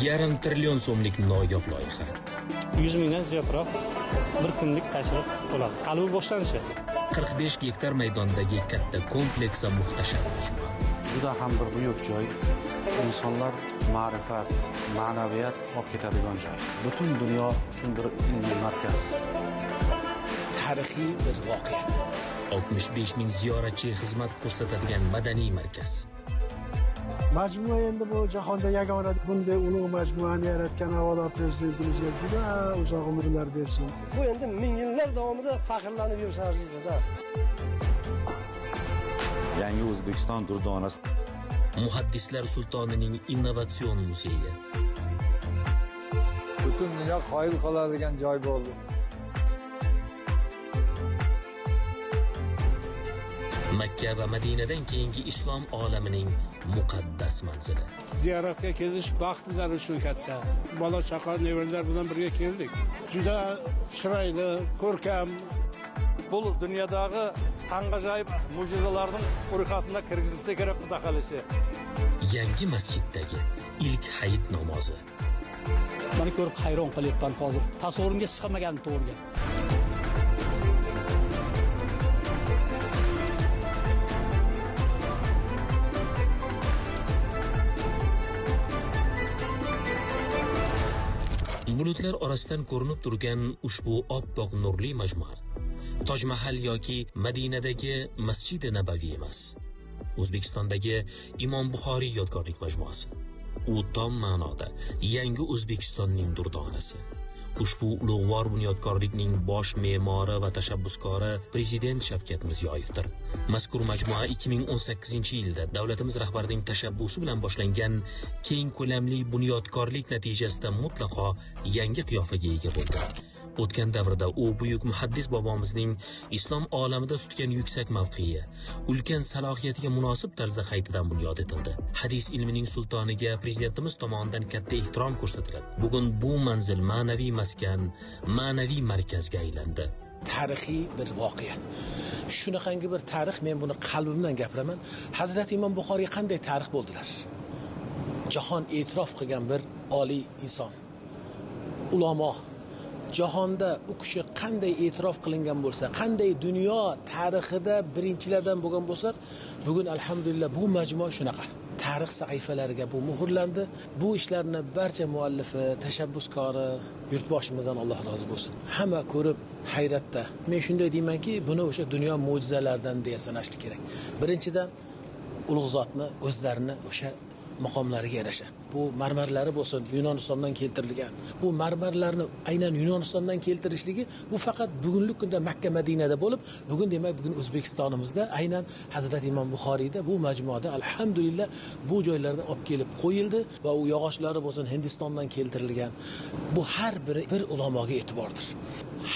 Yarim trillion so'mlik noyob loyiha. 100 mingdan ziyodroq bir kunlik tashrif bo'ladi. Hali bu boshlanishi. 45 gektar maydondagi katta kompleks va muhtasham majmua. Juda ham bir buyuk joy. Insonlar ma'rifat, ma'naviyat olib ketadigan joy. Butun dunyo uchun bir ilmiy markaz. Tarixiy bir voqea. 65 ming ziyoratchiga xizmat ko'rsatadigan madaniy markaz. Majmua endi bu jahonda yagona bunday ulug' majmuani yaratgan avvalo prezidentimizga juda uzoq umrlar bersin. Bu endi ming yillar davomida faxrlanib yursa arziydi-da. Yangi O'zbekiston durdonasi. Muhaddislar sultonining innovatsion muzeyi. Butun dunyo qoyil qoladigan joy bo'ldi. Makka va Madinadan keyingi islom olamining muqaddas manzili. Ziyoratga kelish baxt bizlar uchun katta. Bola chaqa nevaralar bilan birga keldik. Juda chiroyli, ko'rkam. Bu dunyodagi tang'ajoyib mo'jizalarning ro'yxatiga kirgizilsa kerak, Xudo xolisi. Yangi masjiddagi ilk hayit namozi. Meni ko'rib hayron qolyapman hozir. Tasavvurimga sig'magan to'g'ri. Bulutlar orasidan ko'rinib turgan ushbu oppoq nurli majmua Toj Mahal yoki Madinadagi Masjidi Nabaviy emas. O'zbekistondagi Imom Buxoriy yodgorlik majmuasi. U tom ma'noda yangi O'zbekistonning durdonasi. Ushbu ulug'vor bunyodkorlikning bosh me'mori va tashabbuskori Prezident Shavkat Mirziyoyevdir. Mazkur majmua 2018-yilda davlatimiz rahbarining tashabbusi bilan boshlangan keng ko'lamli bunyodkorlik natijasida mutlaqo yangi qiyofaga ega bo'ldi. O'tgan davrda u buyuk muhaddis bobomizning islom olamida tutgan yuksak mavqei, ulkan salohiyatiga munosib tarzda qaytadan bunyod etildi. Hadis ilmining sultoniga prezidentimiz tomonidan katta ehtirom ko'rsatilib, bugun bu manzil ma'naviy maskan, ma'naviy markazga aylandi. Tarixiy bir voqea. Shunaqangi bir tarix, men buni qalbimdan gapiraman. Hazrati Imom Buxoriy qanday tarix bo'ldilar? Jahon e'tirof qilgan bir oliy inson, ulamo. Jahonda u kishi qanday e'tirof qilingan bo'lsa, qanday dunyo tarixida birinchilardan bo'lgan bo'lsa, bugun alhamdulillah bu majmua shunaqa. Tarix sahifalariga bu muhrlandi. Bu ishlarni barcha muallifi, tashabbuskori yurtboshimizdan Alloh rozi bo'lsin. Hamma ko'rib hayratda. Men shunday deymanki, buni o'sha dunyo mo'jizalaridan deya sanashlik kerak. Birinchidan ulug' zotni o'zlarini o'sha maqomlariga yarasha. Bu marmarlari bo'lsin, Yunonistondan keltirilgan. Bu marmarlarni aynan Yunonistondan keltirishligi bu faqat bugungi kunda Makka Madinada bo'lib, bugun demak bugun O'zbekistonimizda aynan Hazrat Imom Buxoriyda bu majmuada alhamdulillah bu joylarda olib kelib qo'yildi va u yog'ochlari bo'lsin Hindistondan keltirilgan. Bu har biri bir ulamoga e'tibordir.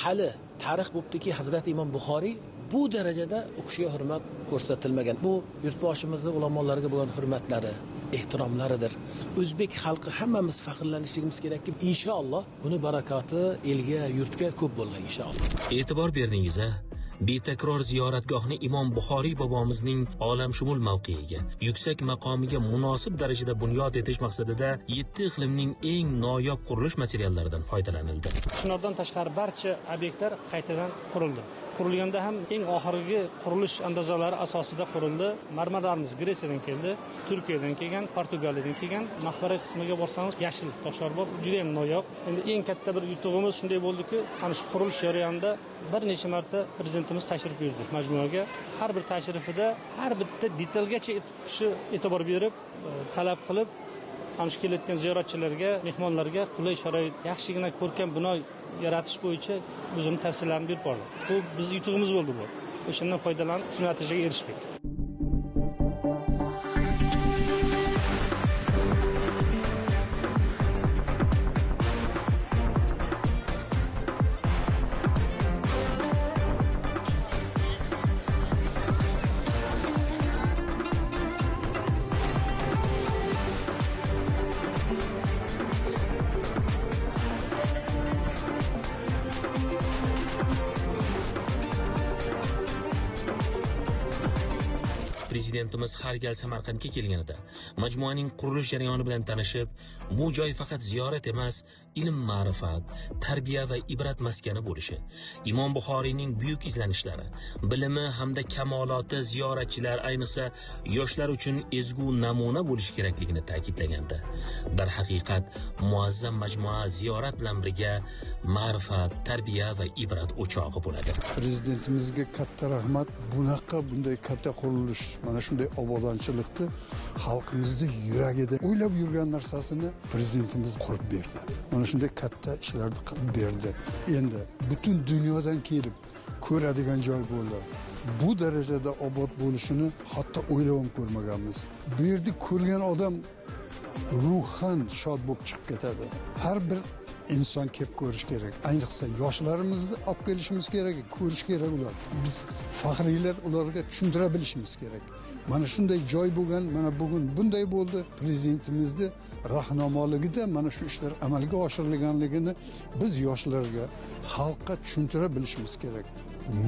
Hali tarix bo'ptiki, Hazrat Imom Buxoriy bu darajada u kishiga hurmat ko'rsatilmagan. Bu yurtboshimizning ulamolarga bo'lgan hurmatlari, ehtiromlaridir. O'zbek xalqi hammamiz faxrlanishligimiz kerakki, inshaalloh buni barakoti elga, yurtga ko'p bo'lgan inshaalloh. E'tibor berdingiz-a? Betakror ziyoratgohni Imom Buxoriy bobomizning olamshumul mavqeiga, yuksak maqomiga munosib darajada bunyod etish maqsadida 7 iqlimning eng noyob qurilish materiallaridan foydalanildi. Chinordan tashqari barcha obyektlar qaytadan qurildi. Qurilganda ham eng oxirgi qurilish andazalari asosida qurildi. Marmarlarimiz Gretsiyadan keldi, Turkiyadan kelgan, Portugaliyadan kelgan. Maqbara qismiga borsangiz yashil toshlar bor, juda ham noyob. Endi eng katta bir yutug'imiz shunday bo'ldiki, ana shu qurilish jarayonida bir necha marta prezidentimiz tashrif buyurdi majmuaga. Har bir tashrifida har bitta detalgacha kishi e'tibor berib, talab qilib, ana shu kelayotgan ziyoratchilarga, mehmonlarga qulay sharoit, yaxshigina ko'rkam bino yaratish bo'yicha o'zini tavsiyalarini berib bordi. Bu bizning yutug'imiz bo'ldi bu. O'shandan foydalanib shu natijaga erishdik. Prezidentimiz har gal Samarqandga kelganida majmuaning qurilish jarayoni bilan tanishib, bu joy faqat ziyorat emas, ilm ma'rifat, tarbiya va ibrat maskani bo'lishi, Imom Buxoriyning buyuk izlanishlari, bilimi hamda kamoloti ziyoratchilar, ayniqsa yoshlar uchun ezgu namuna bo'lishi kerakligini ta'kidlagandi. Darhaqiqat, muazzam majmua ziyorat bilan birga ma'rifat, tarbiya va ibrat o'chog'i bo'ladi. Prezidentimizga katta rahmat. Bunaqa bunday katta qurilish, mana shunday obodonchilikni xalqimizni yuragida o'ylab yurgan narsasini prezidentimiz qurib berdi. Mana shunday katta ishlarni qilib berdi. Endi butun dunyodan kelib ko'radigan joy bo'ldi. Bu darajada obod bo'lishini hatto o'ylab ham ko'rmaganmiz. Bu yerda ko'rgan odam ruhan shod bo'lib chiqib ketadi. Har bir inson kelib ko'rish kerak. Ayniqsa yoshlarimizni olib kelishimiz kerak, ko'rish kerak ular. Biz faxriylar ularga tushuntira bilishimiz kerak. Mana shunday joy bo'lgan, mana bugun bunday bo'ldi. Prezidentimizni rahnamoligida mana shu ishlar amalga oshirilganligini biz yoshlarga, xalqqa tushuntira bilishimiz kerak.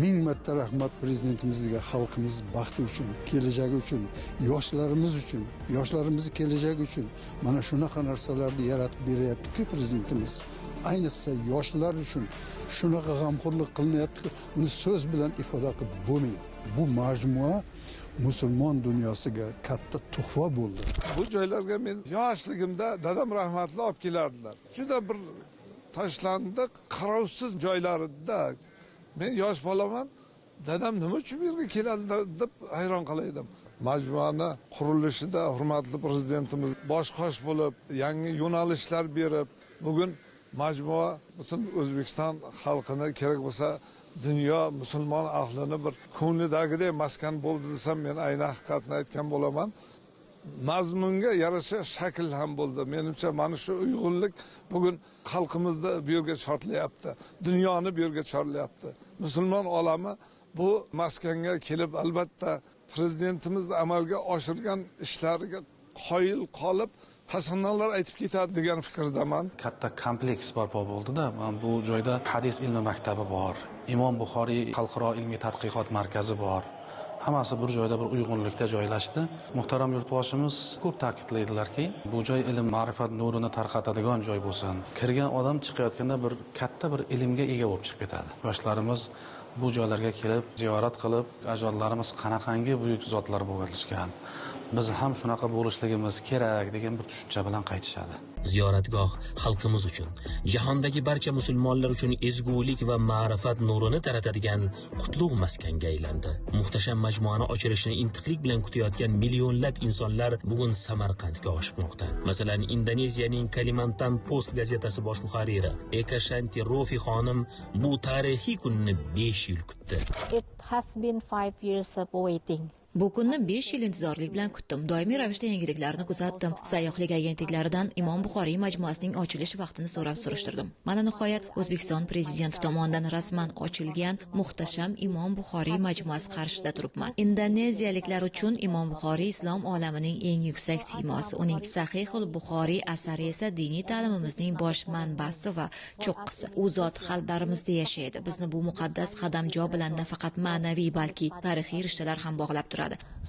Ming marta rahmat prezidentimizga, xalqimiz baxti uchun, kelajagi uchun, yoshlarimiz uchun, yoshlarimiz kelajagi uchun mana shunaqa narsalarni yaratib beryapti-ki prezidentimiz. Ayniqsa yoshlar uchun shunaqa g'amxo'rlik qilinyapti-ki, buni so'z bilan ifoda qilib bo'lmaydi. Bu majmua musulmon dunyosiga katta tuhfa bo'ldi. Bu joylarga men yoshligimda dadam rahmatli olib kelardilar. Juda bir tashlandiq, qarovsiz joylarida. Men yosh bolaman, dadam nima uchun bu yerga keladilar deb hayron qolardim. Majmuani qurilishida hurmatli prezidentimiz bosh-qosh bo'lib, yangi yo'nalishlar berib, bugun majmua butun O'zbekiston xalqini, kerak bo'lsa dunyo musulmon ahlini bir ko'nglidagidek maskan bo'ldi desam, men ayni haqiqatni aytgan bo'laman. Mazmunga yarasha shakl ham bo'ldi. Menimcha mana shu uyg'unlik bugun xalqimizni bu yerga chorlayapti, dunyoni bu yerga chorlayapti. Musulmon olami bu maskanga kelib, albatta prezidentimiz amalga oshirgan ishlariga qoyil qolib, tasannolar aytib ketadi degan fikrdaman. Katta kompleks barpo bo'ldi-da. Bu joyda hadis ilmi maktabi bor, Imom Buxoriy xalqaro ilmiy tadqiqot markazi bor. Hammasi bir joyda bir uyg'unlikda joylashdi. Muhtaram yurtboshimiz ko'p ta'kidlaydilarki, bu joy ilm ma'rifat nurini tarqatadigan joy bo'lsin. Kirgan odam chiqayotganda bir katta bir ilmga ega bo'lib chiqib ketadi. Yoshlarimiz bu joylarga kelib ziyorat qilib, ajdodlarimiz qanaqangi buyuk zotlar bo'lishgan, biz ham shunaqa bo'lishligimiz kerak degan bir tushuncha bilan qaytishadi. Ziyoratgoh xalqimiz uchun, jahondagi barcha musulmonlar uchun ezgulik va ma'rifat nurini taratadigan qutlug' maskanga aylandi. Muhtasham majmuani ochilishini intiqlik bilan kutayotgan millionlab insonlar bugun Samarqandga oshiqmoqda. Masalan, Indoneziyaning Kalimantan Post gazetasi bosh muharriri Eka Shanti Rofi xonim bu tarixiy kunni 5 yil kutdi. It has been 5 years of waiting. Bu kunni 5 yil intizorlik bilan kutdim. Doimiy ravishda yangiliklarni kuzatdim. Sayyohlik agentliklaridan Imom Buxoriy majmuasining ochilish vaqtini so'rab surishtirdim. Mana nihoyat O'zbekiston prezidenti tomonidan rasman ochilgan muhtasham Imom Buxoriy majmuasi qarshisida turibman. Indoneziyaliklar uchun Imom Buxoriy islom olamining eng yuksak siymosi. Uning Sahihul Buxoriy asari esa diniy ta'limimizning bosh manbasi va cho'qqisi. U zot qalblarimizda yashaydi. Bizni bu muqaddas qadamjo bilan nafaqat ma'naviy, balki tarixiy rishtalar ham bog'lab turadi.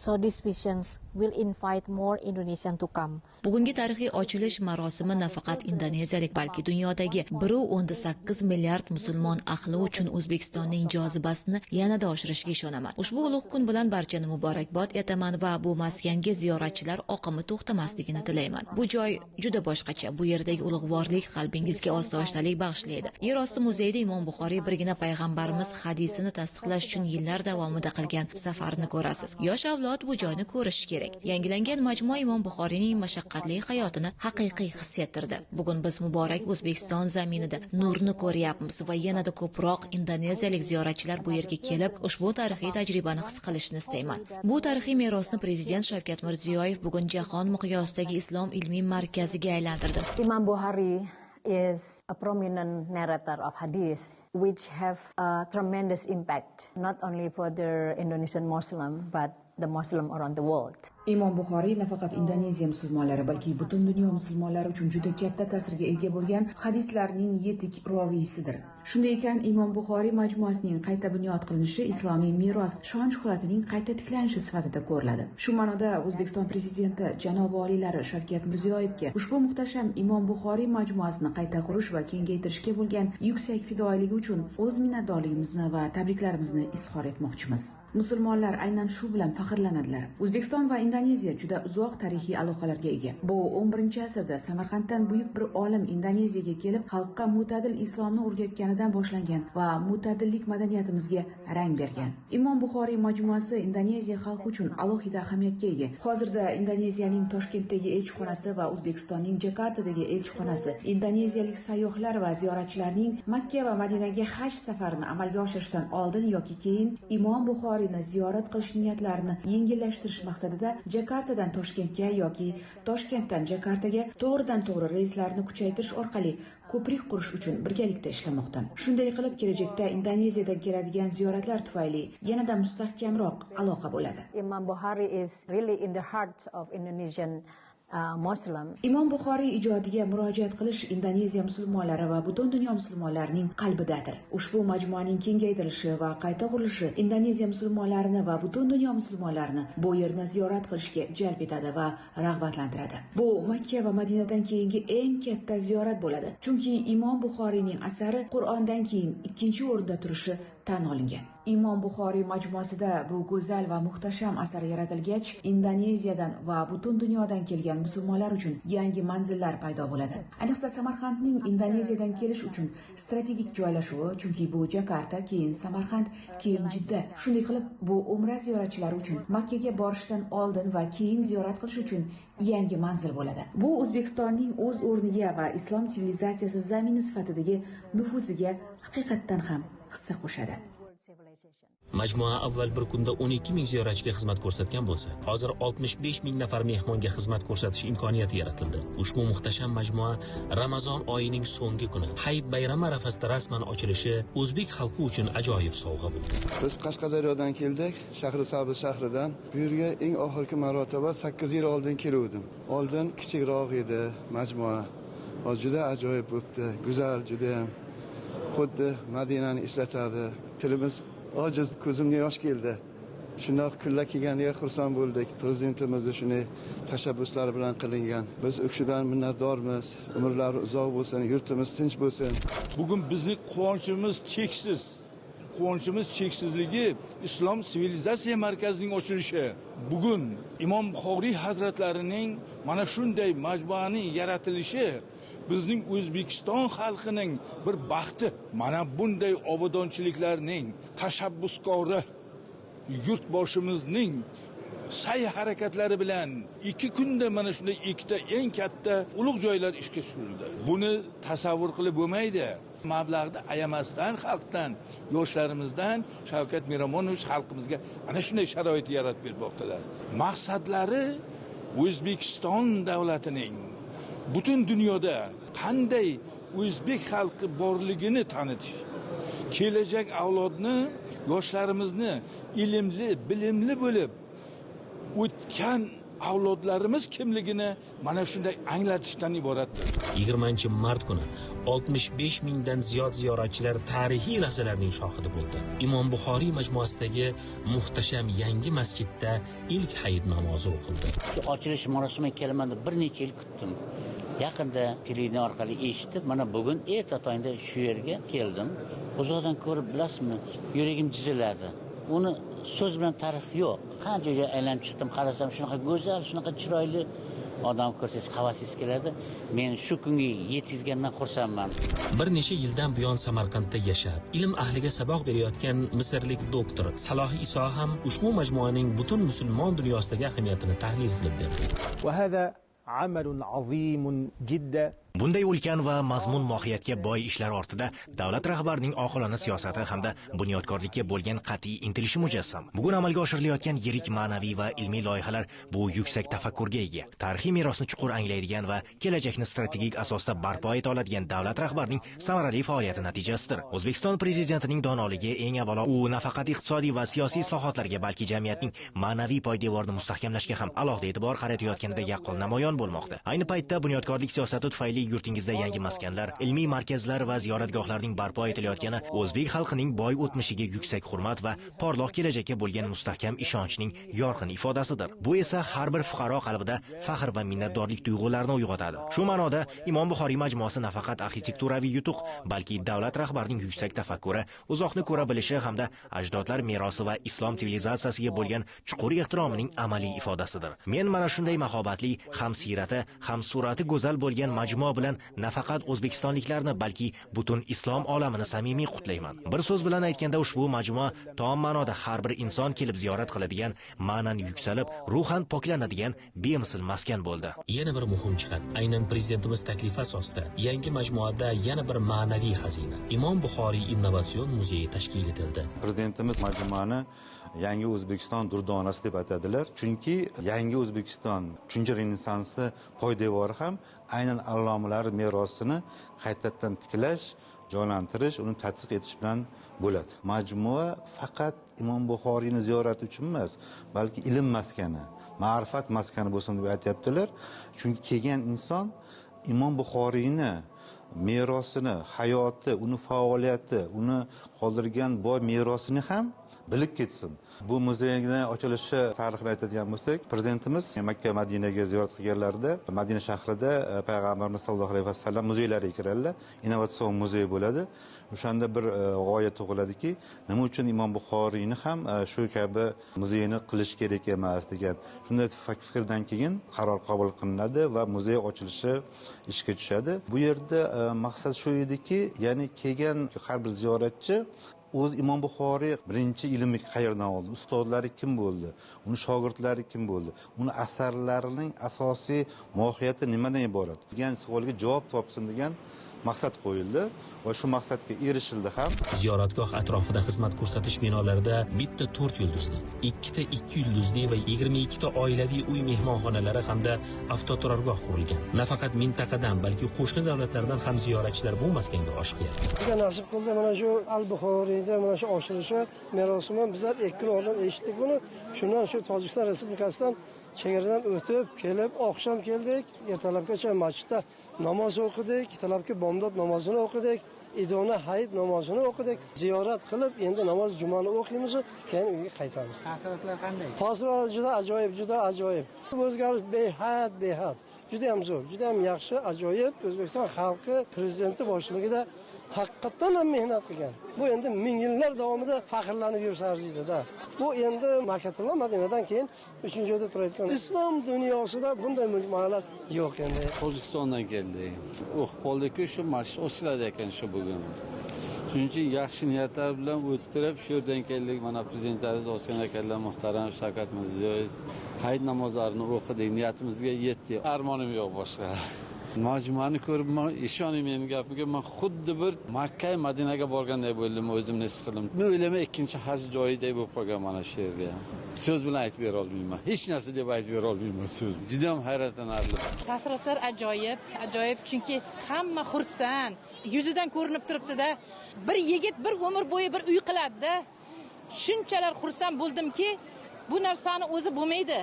So these visions will invite more Indonesian to come. Bugungi tarixiy ochilish marosimi nafaqat indoneziyalik, balki dunyodagi 1.8 milliard musulmon ahli uchun O'zbekistonning jozibasini yanada oshirishiga ishonaman. Ushbu ulug' kun bilan barchani muborakbod etaman va bu maskanga ziyoratchilar oqimi to'xtamasligini tilayman. Bu joy juda boshqacha. Bu yerdagi ulug'vorlik qalbingizga osoyishtalik bag'ishlaydi. Yerosti muzeyida Imom Buxoriy birgina payg'ambarimiz hadisini tasdiqlash uchun yillar davomida qilgan safarini ko'rasiz. Yosh avlod bu joyni ko'rishi kerak. Yangilangan majmua Imom Buxoriyning mashaqqatli hayotini haqiqiy his ettirdi. Bugun biz muborak O'zbekiston zaminida nurni ko'ryapmiz va yanada ko'proq indoneziyalik ziyoratchilar bu yerga kelib, ushbu tarixiy tajribani his qilishini istayman. Bu tarixiy merosni prezident Shavkat Mirziyoyev bugun jahon miqyosidagi islom ilmiy markaziga aylantirdi. Imom Buxoriy is a prominent narrator of hadith, which have a tremendous impact not only for the Indonesian Muslim but the Muslim around the world. Imom Buxoriy nafaqat Indoneziya musulmonlari, balki butun dunyo musulmonlari uchun juda katta ta'sirga ega bo'lgan hadislarning yetuk roviysidir. Shunday ekan, Imom Buxoriy majmuasining qayta bunyod qilinishi islomiy meros shon-shuhratining qayta tiklanishi sifatida ko'riladi. Shu ma'noda O'zbekiston prezidenti janobi oliylari Shavkat Mirziyoyevga ushbu muhtasham Imom Buxoriy majmuasini qayta qurish va kengaytirishga bo'lgan yuksak fidoyiligi uchun o'z minnatdorligimizni va tabriklarimizni izhor etmoqchimiz. Musulmonlar aynan shu bilan faxrlanadilar. O'zbekiston va Indoneziya juda uzoq tarixiy aloqalarga ega. Bu 11-asrda Samarqanddan buyuk bir olim Indoneziyaga kelib, xalqqa mo'tadil islomni o'rgatganidan boshlangan va mo'tadillik madaniyatimizga rang bergan. Imom Buxoriy majmuasi Indoneziya xalqi uchun alohida ahamiyatga ega. Hozirda Indoneziyaning Toshkentdagi elchixonasi va O'zbekistonning Jakartadagi elchixonasi indoneziyalik sayyohlar va ziyoratchilarning Makka va Madinaga haj safarini amalga oshirishdan oldin yoki keyin Imom Buxoriy ziyorat qilish niyatlarini yengillashtirish maqsadida Jakartadan Toshkentga yoki Toshkentdan Jakartaga to'g'ridan-to'g'ri reyslarni kuchaytirish orqali ko'prik qurish uchun birgalikda ishlamoqda. Shunday qilib, kelajakda Indoneziyadan keladigan ziyoratlar tufayli yanada mustahkamroq aloqa bo'ladi. Imom Buxoriy is really in the heart of Indonesian Muslim. Imom Buxoriy ijodiga murojaat qilish Indoneziya musulmonlari va butun dunyo musulmonlarining qalbidadir. Ushbu majmuaning kengaytirilishi va qayta qurilishi Indoneziya musulmonlarini va butun dunyo musulmonlarini bu yerni ziyorat qilishga jalb etadi va rag'batlantiradi. Bu Makka va Madinadan keyingi eng katta ziyorat bo'ladi. Chunki Imom Buxoriyning asari Qur'ondan keyin ikkinchi o'rinda turishi tan olingan. Imom Buxoriy majmuasida bu go'zal va muhtasham asar yaratilgach, Indoneziyadan va butun dunyodan kelgan musulmonlar uchun yangi manzillar paydo bo'ladi. Ayniqsa Samarqandning Indoneziyadan kelish uchun strategik joylashuvi, chunki bu Jakarta, keyin Samarqand, keyin Jidda. Shunday qilib, bu umra ziyoratchilari uchun Makkaga borishdan oldin va keyin ziyorat qilish uchun yangi manzil bo'ladi. Bu O'zbekistonning o'z o'rniga va islom sivilizatsiyasi zamini sifatidagi nufuziga haqiqatdan ham hissa qo'shadi. Majmua avval bir kunda 12 ming ziyoratchiga xizmat ko'rsatgan bo'lsa, hozir 65 ming nafar mehmonga xizmat ko'rsatish imkoniyati yaratildi. Ushbu muhtasham majmua Ramazon oyining so'nggi kuni, Hayit bayrami arafasida rasman ochilishi o'zbek xalqi uchun ajoyib sovg'a bo'ldi. Biz Qashqadaryodan keldik, Shahrisabz shahridan. Bu yerga eng oxirgi marotaba 8 yil oldin keluvdim. Oldin kichikroq edi majmua. Hozir juda ajoyib bo'pti, go'zal juda ham. Xuddi Madinani eslatadi. Tilimiz ojiz, ko'zimga yosh keldi. Shundoq kunlar kelganiga xursand bo'ldik. Prezidentimizni shunday tashabbuslari bilan qilingan. Biz u kishidan minnatdormiz. Umrlari uzoq bo'lsin, yurtimiz tinch bo'lsin. Bugun bizning quvonchimiz cheksiz. Quvonchimiz cheksizligi Islom sivilizatsiya markazining ochilishi. Bugun Imom Buxoriy hazratlarining mana shunday majmuaning yaratilishi bizning O'zbekiston xalqining bir baxti. Mana bunday obodonchiliklarning tashabbuskori yurtboshimizning sa'y harakatlari bilan 2 kunda mana shunday ikkita eng katta ulug' joylar ishga tushirildi. Buni tasavvur qilib bo'lmaydi. Mablag'ni ayamasdan xalqdan, yoshlarimizdan Shavkat Miromonovich xalqimizga ana shunday sharoit yaratib bermoqdalar. Maqsadlari O'zbekiston davlatining butun dunyoda qanday o'zbek xalqi borligini tanitish, kelajak avlodni, yoshlarimizni ilmli, bilimli bo'lib o'tgan avlodlarimiz kimligini mana shunday anglatishdan iboratdir. 20-mart kuni 65 mingdan ziyod ziyoratchilar tarixiy lahzalarning shohidi bo'ldi. Imom Buxoriy majmuasidagi muhtasham yangi masjidda ilk hayit namozi o'qildi. Shu ochilish marosimiga kelaman deb bir necha yil kutdim. Yaqinda televideniye orqali eshitib, mana bugun erta tongda shu yerga keldim. Uzoqdan ko'rib, bilasizmi, yuragim jiziladi. Uni so'z bilan ta'rif yo'q. Qancha joy aylanib chiqdim, qarasam shunaqa go'zal, shunaqa chiroyli odam ko'rsangiz havasingiz keladi. Men shu kunga yetkazgandan xursandman. Bir necha yildan buyon Samarqandda yashab, ilm ahliga saboq berayotgan misrlik doktor Saloh Iso ham ushbu majmuaning butun musulmon dunyosidagi ahamiyatini tahlil qilib berdi. Va amalun azimun jidda. Bunday ulkan va mazmun mohiyatga boy ishlar ortida davlat rahbarining oqilona siyosati hamda bunyodkorlikka bo'lgan qat'iy intilishi mujassam. Bugun amalga oshirilayotgan yirik ma'naviy va ilmiy loyihalar bu yuksak tafakkurga ega, tarixiy merosni chuqur anglaydigan va kelajakni strategik asosda barpo eta oladigan davlat rahbarining samarali faoliyati natijasidir. O'zbekiston prezidentining donoligi eng avvalo u nafaqat iqtisodiy va siyosiy islohotlarga, balki jamiyatning ma'naviy poydevorini mustahkamlashga ham alohida e'tibor qaratayotganida yaqqol namoyon bo'lmoqda. Ayni paytda bunyodkorlik siyosati tufayli yurtingizda yangi maskanlar, ilmiy markazlar va ziyoratgohlarning barpo etilayotgani o'zbek xalqining boy o'tmishiga yuksak hurmat va porloq kelajakka bo'lgan mustahkam ishonchning yorqin ifodasidir. Bu esa har bir fuqaro qalbida faxr va minnatdorlik tuyg'ularini uyg'otadi. Shu ma'noda Imom Buxoriy majmuasi nafaqat arxitekturaviy yutuq, balki davlat rahbarining yuksak tafakkuri, uzoqni ko'ra bilishi hamda ajdodlar merosi va islom sivilizatsiyasiga bo'lgan chuqur ehtiromining amaliy ifodasidir. Men mana shunday mahobatli, ham siyrati, ham surati go'zal bo'lgan majmua bilan nafaqat o'zbekistonliklarni, balki butun islom olamini samimiy qutlayman. Bir so'z bilan aytganda, ushbu majmua tom ma'noda har bir inson kelib ziyorat qiladigan, ma'nan yuksalib, ruhan poklanadigan bemisl maskan bo'ldi. Yana bir muhim jihat, aynan prezidentimiz taklifi asosida yangi majmuada yana bir ma'naviy xazina Imom Buxoriy innovatsion muzeyi tashkil etildi. Prezidentimiz majmuani Yangi O'zbekiston durdonasi deb atadilar. Chunki Yangi O'zbekiston 3 Renessansi poydevori ham aynan allomalar merosini qaytadan tiklash, jonlantirish, uni tadqiq etish bilan bo'ladi. Majmua faqat Imom Buxoriyni ziyorati uchun emas, balki ilm maskani, ma'rifat maskani bo'lsin deb aytayaptilar. Chunki kelgan inson Imom Buxoriyni merosini, hayoti, uni faoliyati, uni qoldirgan boy merosini ham bilib ketsin. Bu muzeyning ochilishi tarixini aytadigan bo'lsak, prezidentimiz Makka Madinaga ziyorat qilganlarida Madina shahrida payg'ambarimiz sollallohu alayhi vasallam muzeylariga kiradilar. Innovatsion muzey bo'ladi. O'shanda bir g'oya tug'iladiki, nima uchun Imom Buxoriyni ham shu kabi muzeyni qilish kerak emas degan. Shunday fikrdan keyin qaror qabul qilinadi va muzey ochilishi ishga tushadi. Bu yerda maqsad shu ediki, ya'ni kelgan har bir ziyoratchi o'z Imom Buxoriy birinchi ilmni qayerdan oldi, ustozlari kim bo'ldi, uni shogirdlari kim bo'ldi, uni asarlarining asosiy mohiyati nimadan iborat degan savolga javob topsin degan maqsad qo'yildi va shu maqsadga erishildi ham. Ziyoratgoh atrofida xizmat ko'rsatish binolarida bitta 4 yulduzli, ikkita 2 yulduzli va 22 ta oilaviy uy mehmonxonalari hamda avtoturargoh qurilgan. Nafaqat mintaqadan, balki qo'shni davlatlardan ham ziyoratchilar bu maskanga oshiqyapti. Bizga nasib qildi mana shu Al-Buxoriyda mana shu ochilishi marosimi. Bizlar 2 kun oldin eshitdik buni. Shundan shu Tojikiston Respublikasidan chegaradan o'tib kelib, oqshom keldik, ertalabgacha masjidda namoz o'qidik, ertalabki bomdod namozini o'qidik, idona hayit namozini o'qidik, ziyorat qilib, endi namoz jumani o'qiymiz, keyin uyga qaytamiz. Taassurotlar qanday? Taassurotlar juda ajoyib, juda ajoyib. O'zgarish behad, behad. Juda ham zo'r, juda ham yaxshi, ajoyib. O'zbekiston xalqi prezidenti boshchiligida haqiqatdan ham mehnat qilgan. Bu endi ming yillar davomida faxrlanib yursa arziydi-da. Bu endi Makka Madinadan keyin 3-joyda turayotgan islom dunyosida bunday majmualar yo'q endi. Tojikistondan keldik. O'qib qoldik-ku, shu masjid ochiladi ekan shu bugun. Shuning uchun yaxshi niyatlar bilan o'tirib shu yerdan keldik. Mana prezidentimiz ochgan ekanlar, muhtaram Shavkat Mirziyoyev. Hayit namozlarini o'qidik, niyatimizga yetdik. Armonim yo'q boshqa. Majmuani ko'rib, ishoning mening gapimga, men xuddi bir Makka Madinaga borganday bo'ldim, o'zimni his qildim. Men o'ylayman ikkinchi haj joyidek bo'lib qolgan mana shu yerga. So'z bilan aytib bera olmayman. Hech narsa deb aytib bera olmayman so'z. Juda ham hayratlanarli. Taassurotlar ajoyib, ajoyib, chunki hamma xursand, yuzidan ko'rinib turibdi-da. Bir yigit bir umr bo'yi bir uy qiladi-da. Shunchalar xursand bo'ldimki, bu narsani o'zi bo'lmaydi.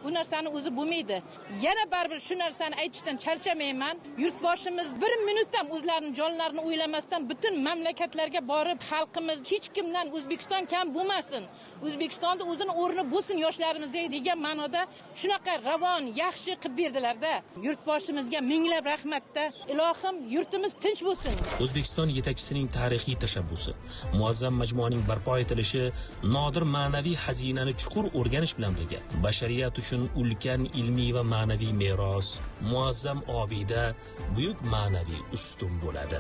Bu narsani o'zi bo'lmaydi. Yana baribir shu narsani aytishdan charchamayman. Yurtboshimiz bir minut ham o'zlarining jonlarini o'ylamasdan butun mamlakatlarga borib, xalqimiz hech kimdan O'zbekiston kam bo'lmasin, O'zbekistonda o'zini o'rni bo'lsin yoshlarimizga degan ma'noda shunaqa ravon, yaxshi qilib berdilar-da. Yurtboshimizga minglab rahmatda. Ilohim yurtimiz tinch bo'lsin. O'zbekiston yetakchisining tarixiy tashabbusi, muazzam majmuaning barpo etilishi nodir ma'naviy xazinani chuqur o'rganish bilan birga bashariyat uchun ulkan ilmiy va ma'naviy meros, muazzam obida, buyuk ma'naviy ustun bo'ladi.